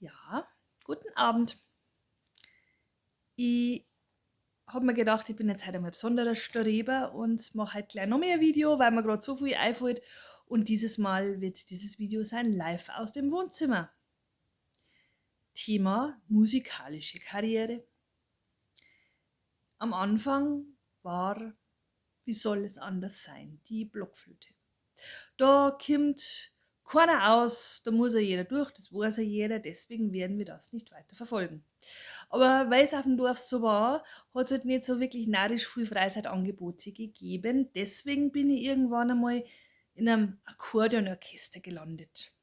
Ja, guten Abend. Ich habe mir gedacht, ich bin jetzt heute einmal besonderer Streber und mache heute gleich noch mehr Video, weil mir gerade so viel einfällt. Und dieses Mal wird dieses Video sein live aus dem Wohnzimmer. Thema musikalische Karriere. Am Anfang war, wie soll es anders sein, die Blockflöte. Da kommt keiner aus, da muss ja jeder durch, das weiß ja jeder, deswegen werden wir das nicht weiter verfolgen. Aber weil es auf dem Dorf so war, hat es halt nicht so wirklich narrisch viel Freizeitangebote gegeben. Deswegen bin ich irgendwann einmal in einem Akkordeonorchester gelandet.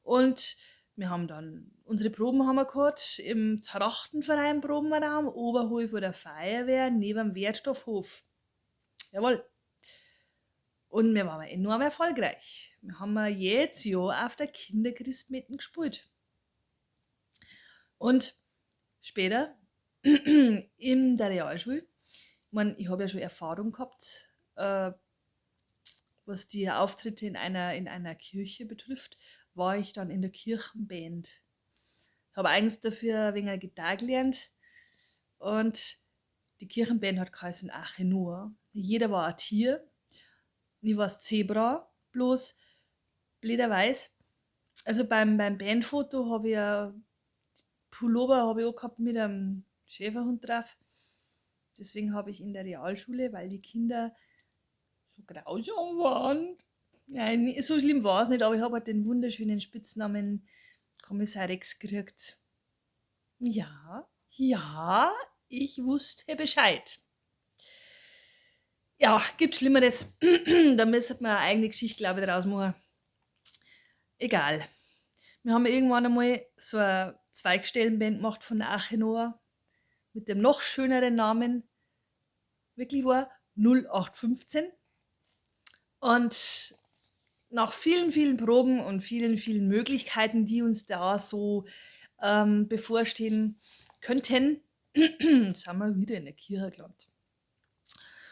Und wir haben dann unsere Proben haben wir gehabt im Trachtenverein Probenraum, oberhalb von der Feuerwehr, neben dem Wertstoffhof. Jawohl. Und wir waren enorm erfolgreich. Wir haben jedes Jahr auf der Kinderchristmette gespielt. Und später in der Realschule, ich mein, ich habe ja schon Erfahrung gehabt, was die Auftritte in einer Kirche betrifft, war ich dann in der Kirchenband. Habe eigens dafür ein wenig Gitarre gelernt und die Kirchenband hat geheißen Arche Noah. Jeder war ein Tier. Ich war das Zebra, bloß blöderweise. Also beim Bandfoto habe ich ein Pullover habe ich auch gehabt mit einem Schäferhund drauf. Deswegen habe ich in der Realschule, weil die Kinder so grausam waren. Nein, so schlimm war es nicht, aber ich habe halt den wunderschönen Spitznamen Kommissar Rex gekriegt. Ja, ja, ich wusste Bescheid. Ja, gibt Schlimmeres. Da müsste man eine eigene Geschichte, glaube ich, draus machen. Egal. Wir haben irgendwann einmal so eine Zweigstellenband gemacht von der Arche Noah mit dem noch schöneren Namen, wirklich war 0815. Und nach vielen, vielen Proben und vielen, vielen Möglichkeiten, die uns da so bevorstehen könnten, sind wir wieder in der Kirche gelandet.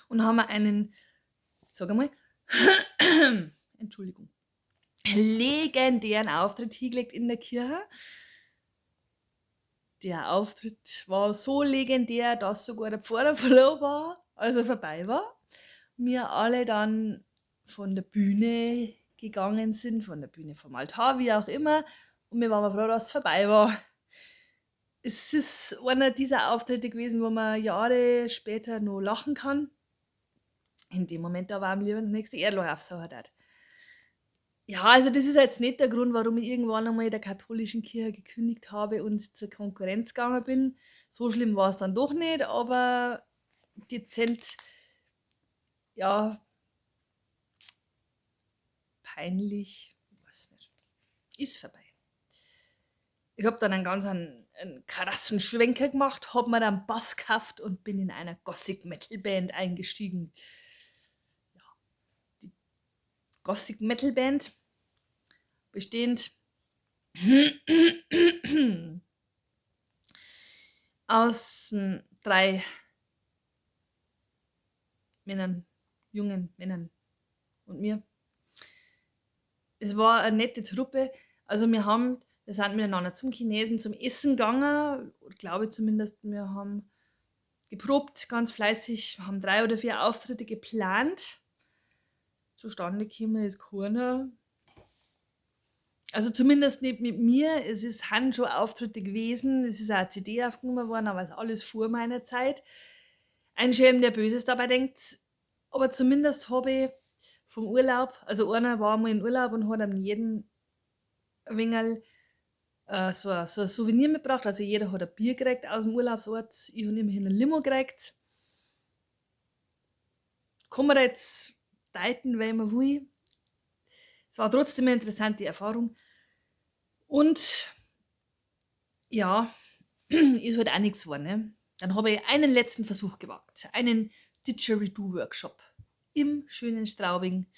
Und haben wir einen, sag einmal, Entschuldigung, legendären Auftritt hingelegt in der Kirche. Der Auftritt war so legendär, dass sogar der Pfarrer froh war, als er vorbei war. Wir alle dann von der Bühne gegangen sind, von der Bühne vom Altar, wie auch immer. Und wir waren froh, dass es vorbei war. Es ist einer dieser Auftritte gewesen, wo man Jahre später noch lachen kann. In dem Moment da war am lieber das nächste Erdloch aufsaugen hat. Ja, also das ist jetzt nicht der Grund, warum ich irgendwann einmal in der katholischen Kirche gekündigt habe und zur Konkurrenz gegangen bin. So schlimm war es dann doch nicht, aber dezent, ja, peinlich, weiß nicht. Ist vorbei. Ich hab dann einen ganz einen krassen Schwenker gemacht, hab mir dann Bass gekauft und bin in einer Gothic Metal Band eingestiegen. Ja, die Gothic Metal Band bestehend aus drei Männern, jungen Männern und mir. Es war eine nette Truppe. Also wir sind miteinander zum Chinesen zum Essen gegangen, glaube ich zumindest. Wir haben geprobt, ganz fleißig, haben 3 oder 4 Auftritte geplant. Zustande gekommen ist keiner. Also zumindest nicht mit mir. Es sind schon Auftritte gewesen. Es ist auch eine CD aufgenommen worden, aber es ist alles vor meiner Zeit. Ein Schelm, der Böses dabei denkt. Aber zumindest habe ich vom Urlaub, also einer war mal in Urlaub und hat an jeden ein wenig so ein Souvenir mitgebracht. Also jeder hat ein Bier gekriegt aus dem Urlaubsort. Ich habe immerhin ein Limo gekriegt. Kann man jetzt deuten, wenn man will. Es war trotzdem eine interessante Erfahrung. Und ja, ist halt auch nichts geworden. Ne? Dann habe ich einen letzten Versuch gewagt. Einen Didgeridoo-Workshop im schönen Straubing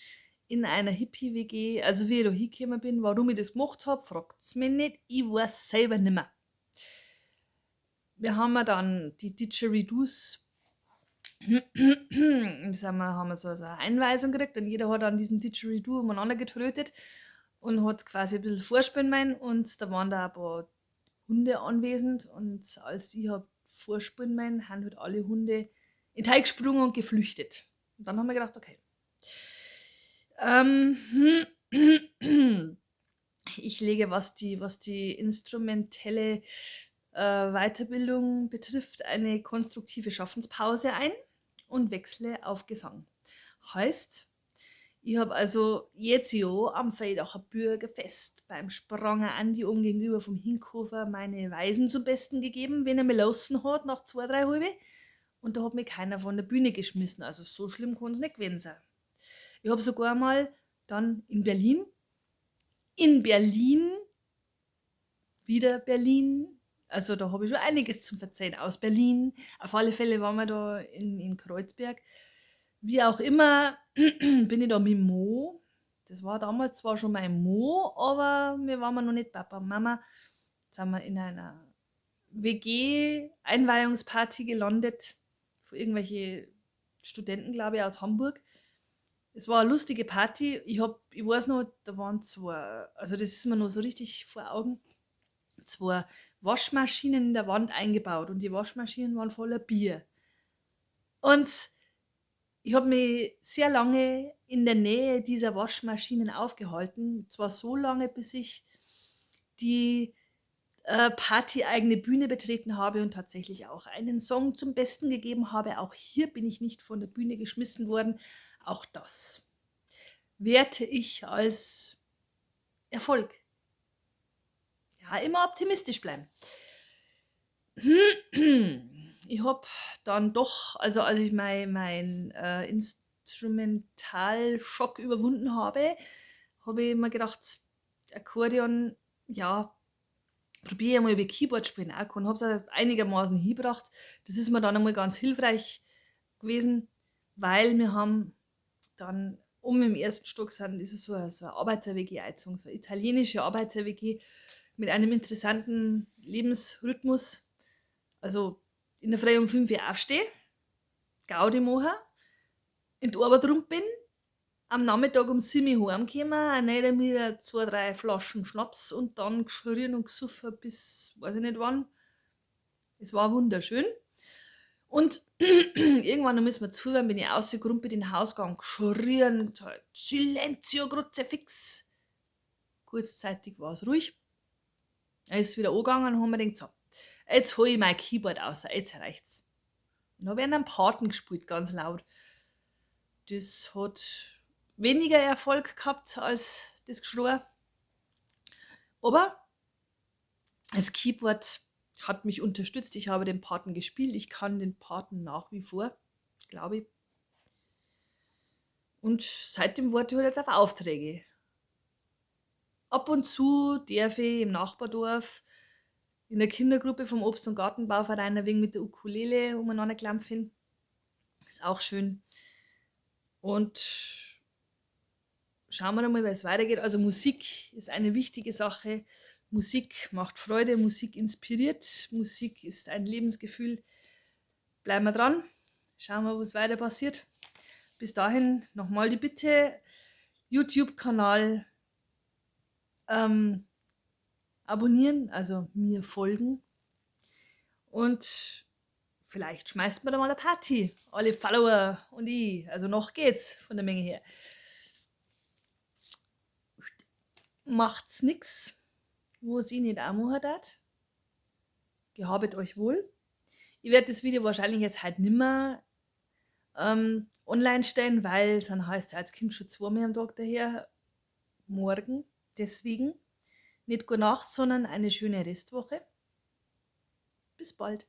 in einer Hippie-W G. Also wie ich da hingekommen bin, warum ich das gemacht hab, fragt's mich nicht. Ich weiß selber nimmer. Wir haben ja dann die Didgeridoos, haben wir so eine Einweisung gekriegt und jeder hat an diesem Didgeridoo umeinander getrötet und hat quasi ein bisschen vorspielen müssen und da waren da ein paar Hunde anwesend und als ich hab vorspielen meinen, haben halt alle Hunde in den Teich gesprungen und geflüchtet. Und dann haben wir gedacht, okay. Ich lege, was die instrumentelle Weiterbildung betrifft, eine konstruktive Schaffenspause ein und wechsle auf Gesang. Heißt, ich habe also jetzt ja am Feidacher Bürgerfest beim Spranger Andi oben gegenüber vom Hinkofer meine Weisen zum Besten gegeben, wenn er mich lassen hat nach zwei, drei halbe. Und da hat mich keiner von der Bühne geschmissen. Also so schlimm kann es nicht gewesen sein. Ich habe sogar mal dann in Berlin, wieder Berlin, also da habe ich schon einiges zum Verzeihen aus Berlin. Auf alle Fälle waren wir da in Kreuzberg. Wie auch immer, bin ich da mit Mo. Das war damals zwar schon mein Mo, aber wir waren noch nicht Papa und Mama. Sind wir in einer WG-Einweihungsparty gelandet, von irgendwelche Studenten, glaube ich, aus Hamburg. Es war eine lustige Party. Ich weiß noch, da waren zwei, also das ist mir noch so richtig vor Augen, zwei Waschmaschinen in der Wand eingebaut und die Waschmaschinen waren voller Bier. Und ich habe mich sehr lange in der Nähe dieser Waschmaschinen aufgehalten. Zwar so lange, bis ich die partyeigene Bühne betreten habe und tatsächlich auch einen Song zum Besten gegeben habe. Auch hier bin ich nicht von der Bühne geschmissen worden. Auch das werte ich als Erfolg. Ja, immer optimistisch bleiben. Ich habe dann doch, also als ich mein Instrumentalschock überwunden habe, habe ich mir gedacht, Akkordeon, ja, probiere ich mal über Keyboard spielen auch kann. Habe es einigermaßen hingebracht. Das ist mir dann einmal ganz hilfreich gewesen, weil wir haben dann um im ersten Stock sind, ist es so eine Arbeiter-WG eingezogen, so eine italienische Arbeiter-WG mit einem interessanten Lebensrhythmus. Also in der Früh um 5 Uhr aufstehen, Gaudi machen, in die Arbeit rum bin, am Nachmittag um 7 Uhr heimgekommen, dann mir zwei, drei Flaschen Schnaps und dann geschrien und gesoffen bis weiß ich nicht wann. Es war wunderschön. Und irgendwann müssen wir zuhören, bin ich rausgerumpelt in den Hausgang, geschrien, gesagt, Silenzio, Kruzifix. Kurzzeitig war es ruhig. Er ist wieder angegangen und haben wir gedacht, so, jetzt hole ich mein Keyboard aus, jetzt reicht's. Und dann habe ich einen Paten gespielt, ganz laut. Das hat weniger Erfolg gehabt als das Geschrei. Aber das Keyboard hat mich unterstützt. Ich habe den Paten gespielt. Ich kann den Paten nach wie vor, glaube ich. Und seitdem warte ich halt jetzt auf Aufträge. Ab und zu darf ich im Nachbardorf in der Kindergruppe vom Obst- und Gartenbauverein ein wenig mit der Ukulele umeinander klampfen. Ist auch schön. Und schauen wir mal, wie es weitergeht. Also Musik ist eine wichtige Sache. Musik macht Freude, Musik inspiriert, Musik ist ein Lebensgefühl. Bleiben wir dran, schauen wir, was weiter passiert. Bis dahin nochmal die Bitte, YouTube-Kanal abonnieren, also mir folgen. Und vielleicht schmeißt man da mal eine Party. Alle Follower und ich. Also noch geht's von der Menge her. Macht's nix, wo's ich nicht auch machen darf. Gehabet euch wohl. Ich werde das Video wahrscheinlich jetzt heute nimmer online stellen, weil dann heißt es, jetzt kommt schon zweimal am Tag daher. Morgen. Deswegen nicht gute Nacht, sondern eine schöne Restwoche. Bis bald.